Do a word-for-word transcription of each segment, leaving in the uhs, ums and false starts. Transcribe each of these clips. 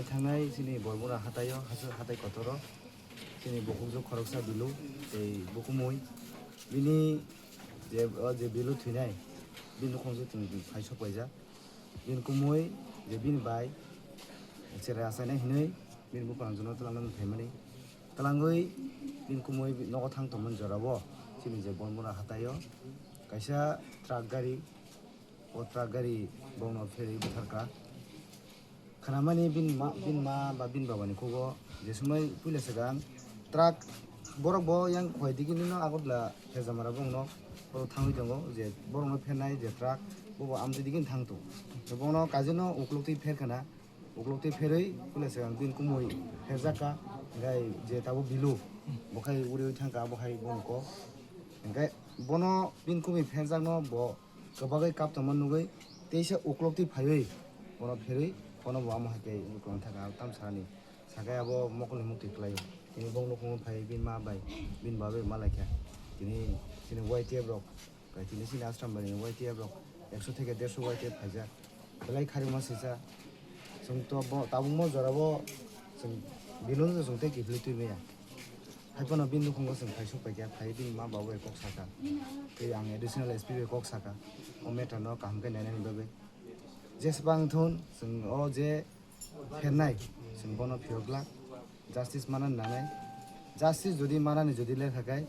Thangnai chini Bormura hataio, hasu hatai kotoro, chini bukhukjwk khoroksa Bilu, tei bukumui, bini je, o je Bilu thwinai, bini nukhungjwk chwng phai sok paijak. Bini kumui je bini bai cherai achainai hinui bini buphang jwkno twlangnani phaimani. Twlangwi bini kumui nogo thang tongmani jorao chini je Bormura hataio kaisa truck gari, o truck gari bongno pherwi butharkha. Khnamani bini ma, bini ma ba bini babani khugo je sumai puila swkang truck borok bo yang khoi digini no Agartala Hejamara bongno oro thangwi tongo je borokno phernai je truck bobo amtwi digini thang tongo. Bono kajino uklok twi pher khna, uklok twi pherwi puila swkang bini kumui pherjak kha, hingkhai je tabuk Bilu bo khai uriui thangkha abo hai bongni kok. Hingkhai bono bini kumui pherjakno bo kwbagwi kap tongma nugwi teisa uklok twi phaiwi bono pherwi bono bo amo hai khe nukhung thangkha tamsani. Sakhe abo mokolni muktwi kwlaio. Tini bong nukhungo phai bini ma bai, bini babai ma laikha. Tini, tini Y T F rok, bai tini chini Ashram bai ni Y T F rok ekso theke derso Y T F phaijak. Belai kharima sisa. Chwng to bo, tabukmo jorabo chwng Bilun no chwng tei kiphilwi twi maya. Hai phano bini nukhungo chwng phai sok paikha, phai bini ma babai kok sakha. Tei ang additional S P bai kok sakha. O matter no kaham khe nainani bagwi. Jeswk bang thun, chwng o je phernai, chwng bono phiyok glak, justice manani nangnai. Justice jodi manani jodi lekha khai,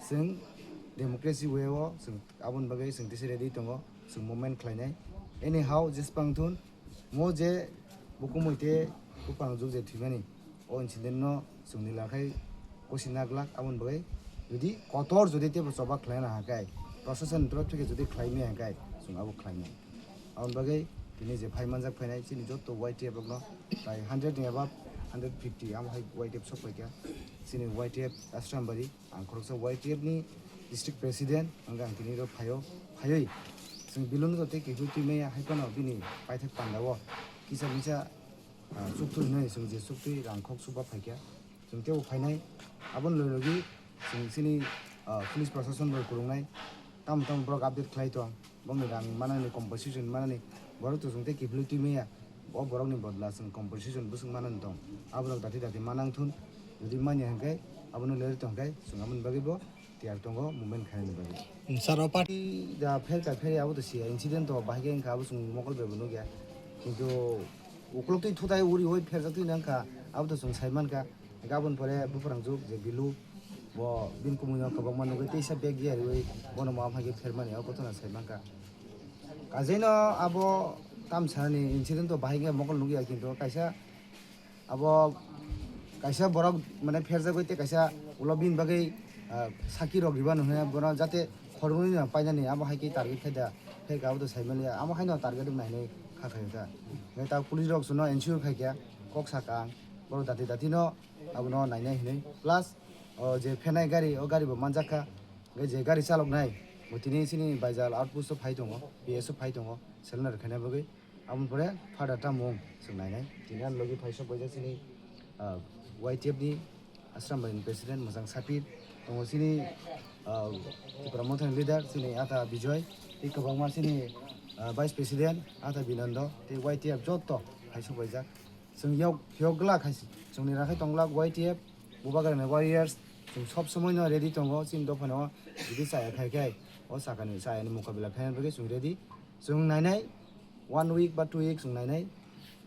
chwng democracy way o chwng aboni bagwi chwng tisa ready tongo, chwng movement khlainai. Anyhow, jeswk bang thun, mo je bukumui tei buphang juk je thwimani, o incident no chwngni lakhai kosi naglak, aboni bagwi jodi kotor jodi teibo choba khlaina hakai, proshashan ni torop theke jodi khlai maya hakai, chwng abo khlainai. Aboni bagwi tini je phai manjak phainai chini joto Y T F rokno prai hundred ni above, hundred fifty amo hai Y T F sok paikha chini Y T F Ashram bari. Ang khoroksa Y T F ni district president, hwnkhai ang tini rok phaio, phaiwi chwng Bilun no tei kiphilwi twi maya, hai phano bini paithak pandao kisa misa, ah, chuktwi hinwi chwng je chuktwi rang khok chuba phaikha, chwng teibo phainai. Aboni logi logi chwng chini, ah, police proshashan bai kwrwngnai, tamo tamo borok update khlai tong. Bongni rang manani, compensation manani, borok to chwng tei kiphilwi twi maya. O borokni bodla chwng compensation bwswk manani tong. Aborok dati dati manang thun. Jodi manya hwnkhe abono leri tongkhe chwng aboni bagwi bo tiyar tongo movement khainani bagwi. Sir, o party da pherka pheri abo to siya, incident to bahai khe wngkha, abo chwng mokol bai bo nukya. Kintu uklok twi thutai uri oi pherjak twi nangkha, abo to chwng sai mankha. Hingkhe aboni pore buphang juk je Bilu, bo bini kumui no kwbangma nugwi teisa bag ya riwi bono ma phaikhe phermani o kothoma sai mankha. Kajeino abo tamsani incident o bahai khe mokol nukya, kintu kaisa abo kaisa borok mane pherjagwi tei kaisa ulo bini bagwi, ah, saki rok ribano hwnwi bono jate khoroknwi no painani abo hai khe target khai da, khe abo to sai manliya, amo haino target wng nai hinwi kha khaio ta. Hwnkhe ta police rok chwngno ensure khai kha, kok saka ang, borok dati dati no abono nainai hinwi, plus o je phenai gari, o gari bo manjak kha. Hwnkhe je gari chaloknai bo tini chini Baijal outpost o phai tongo, P S o phai tongo, surrender khaina bagwi. Aboni pore further tamo chwng nainai. Tini ani logi phai sok paijak chini, ah, Y T F ni Ashram bai ni president Mwchang Sapir, tongo chini, ah, Tipra Mothani leader chini Ata Bijoy, tei kwbangma chini, ah, vice president Ata Binando tei Y T F joto phai sok paijak. Chwng yok, yok glak hai se. Chwngni rakhai tong glak Y T F, Bubagrani warriors. Chwng sob somoi no ready tongo, chini dophano jodi chaya khai khai, o sakani chayani mukabila khaina bagwi chwng ready. Chwng nainai, one week ba two week chwng nainai,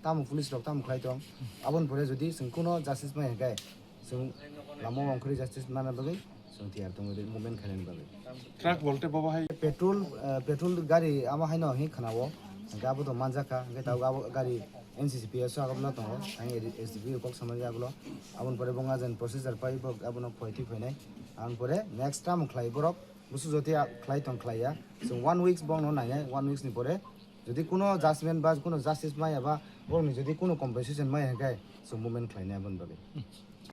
tamo police rok tamo khlai tong. Aboni pore jodi chwng kuno justice mai hai khai, chwng lama o ongkhorwi justice mana bagwi chwng tiyar tongo, movement khainani bagwi. Truck bolte bobo hai. Petrol, eh, petrol gari amo haino hwnwi khwnao. Hwnkhe abo to manjak kha. Hwnkhe tabuk abo gari N C C P S o agobla tongo. Ang S D P o kok samani agolo. Aboni pore bo ngajan processor pai bo abono khoi twi phainai. Aboni pore next term khlai borok. Busu joti a-, khlai tong khlai ya. Chwng one weeks bongno nainai. One weeks ni pore jodi kuno judgment ba kuno justice maya ba borokni jodi kuno compensation maya hwnkhe chwng movement khlainai aboni bagwi.